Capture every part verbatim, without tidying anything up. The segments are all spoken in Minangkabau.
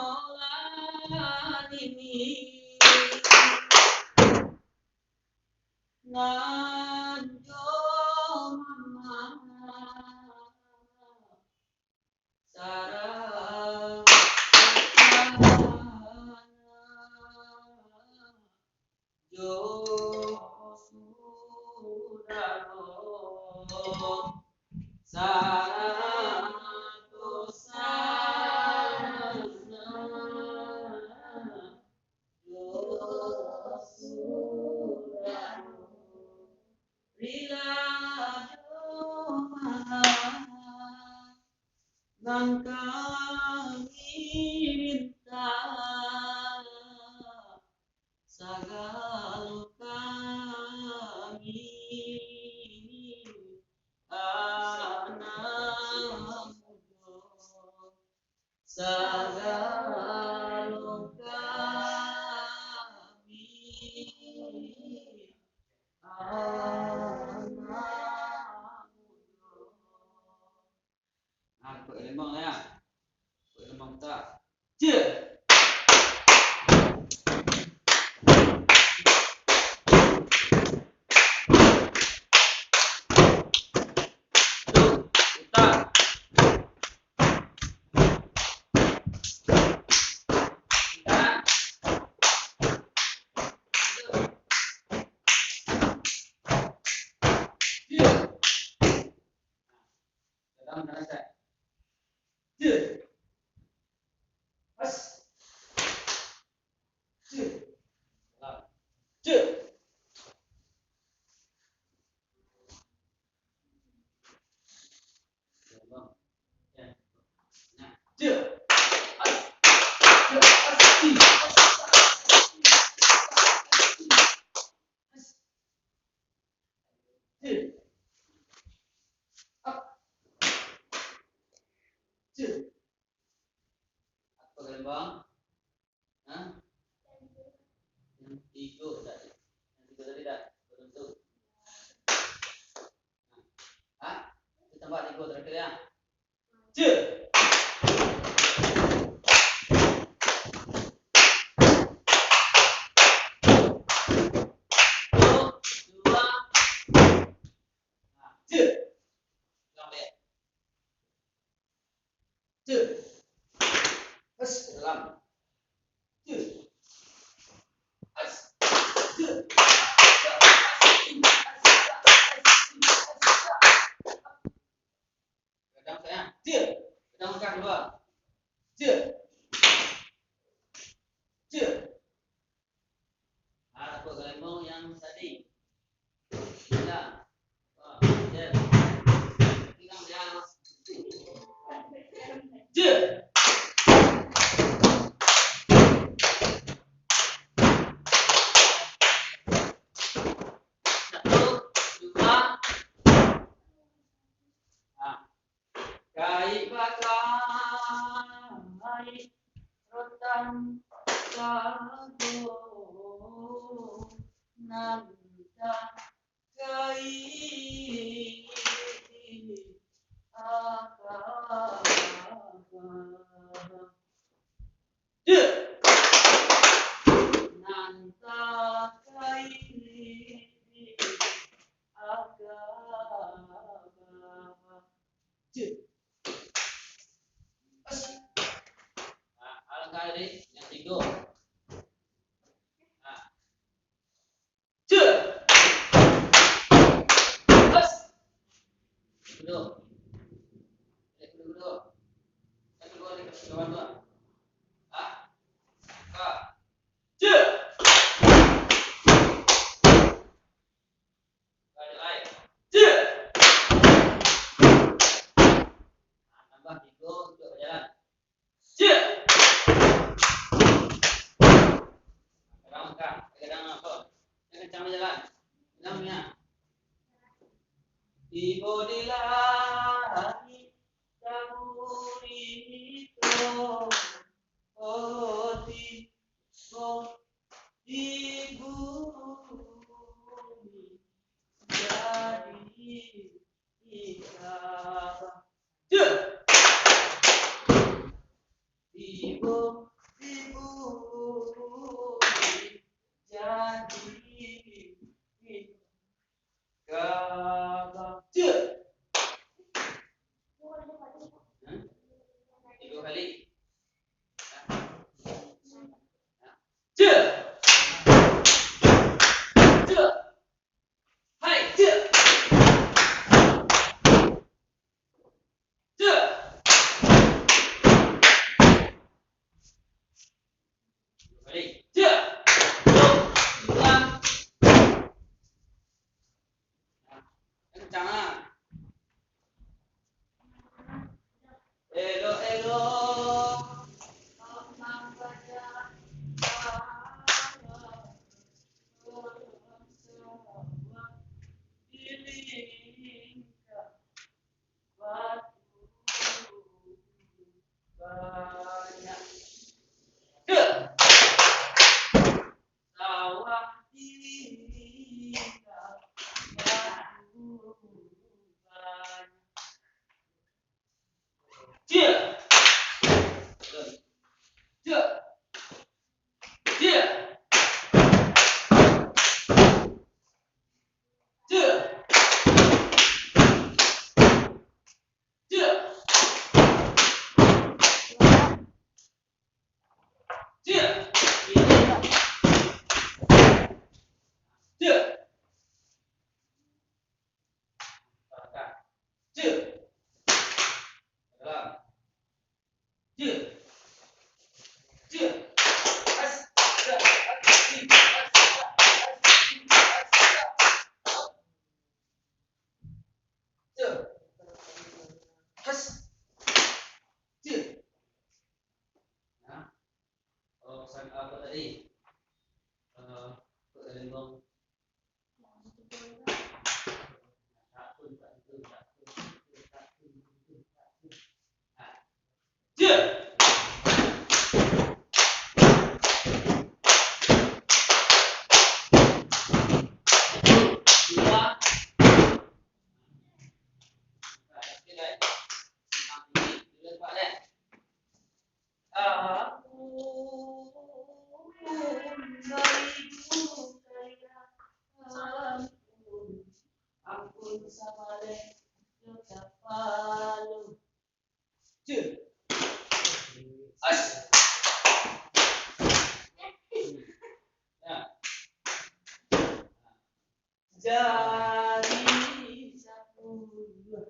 Manolah nini nan jo mama, sarato jo sudaro, sarato sanak jo sudaro, rila jo maha nan kami minta. Sagalo kami anak mudo, sagalo kami anak mudo. Nah, kok lembang lah ya. Kok lembang tak? Cie. Tuh, putar. Putar. Cie. Dalam, dalam, cak. Cie. As. Cie. Dalam. Cie. Dalam. Ya. Nah. Cie. As. Cie. As. Cie. As. As. Cie. Up. Cie. Apo lembang? Hah? Yang tigo tadi. Yang tigo tadi dah. Belum tu. Hah? Itu tambah tigo terakhir ya. Cie. Satu, dua. Nah, cie. Ulang baliak. Cie. As, dalam. Cie. As. Cie. Gadang sayang. Cie. Gadang angkat dua. Cie. Cie. Ah, dapat galembong yang tadi. Gila. Wah, cie. Hilang dia. Cie. Satu, dua. Ah. Kaik bakaik rotan sago, nan takaik akaba. Nan takaik akaba. Cie. As. Nah, alangkah tadi yang tigo. Nah. Cie. As. Dulu. Dulu, dulu. Yang kedua ni. Kawan tu, ah. Ah. Ka. Cek. Ka, cek lai. Cek. Ah, tambah tigo, untuak bajalan. Cek. Kadang-kadang, kadang-kadang apa? Yang kencang bajalan. Kencang punya. Tibo di langik, Oti, di bumi, jadi ikabah. Tibo, di bumi, jadi ikabah. Cek. Hah? Tigo kali. Cek. Cek. Hai, cek. Cek. Balik. Cek. Ulang. Kencang, ah. Elok-elok. Banyak. Dek. Sawah di banyak. Cek. Cek. Cek. Cek. Cek. Cek. Cek. Cek. Cek. Cek. As. Cek. As. Cek. As. Cek. As. Cek. Cek. Has. Cek. Nah, kalau pesan apa tadi? Eh, untuk lembong. Ampun, baitu kaya ampun, ampun sabaleh jo kapalo. Cun. As. Nah. Jari sapuluah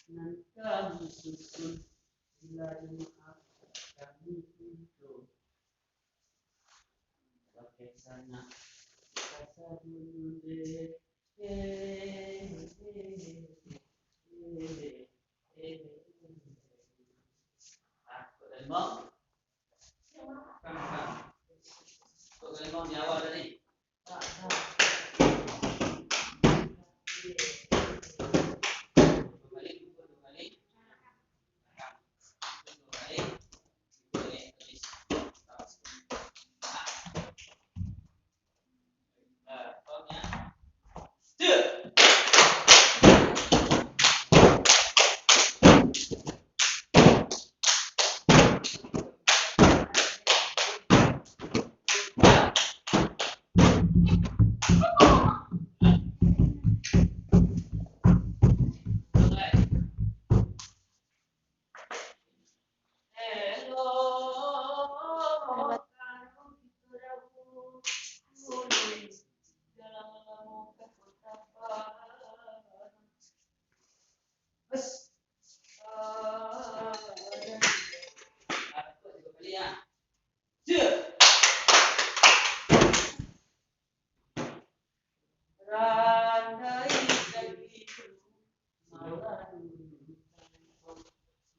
nan kami susun, bila Jumaik kami pinto. Pakai sanak, rasa dulu deh. Eh, eh, eh, eh, eh. Ah, kok dari bang? Kan, kan. Kok dari bang di awal tadi?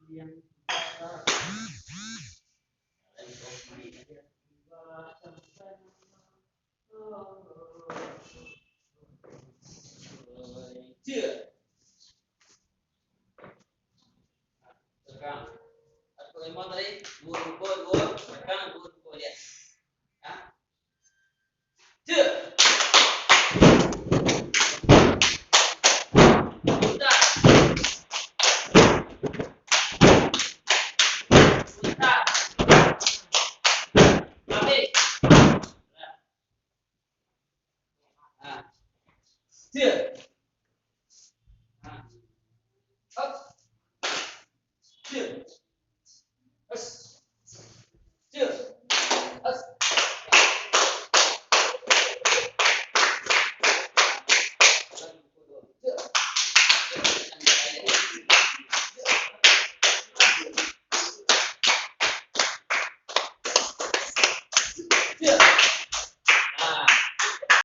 yang Sekarang, aku lima tadi, dua ruko, dua, sekarang dua ruko, lihat.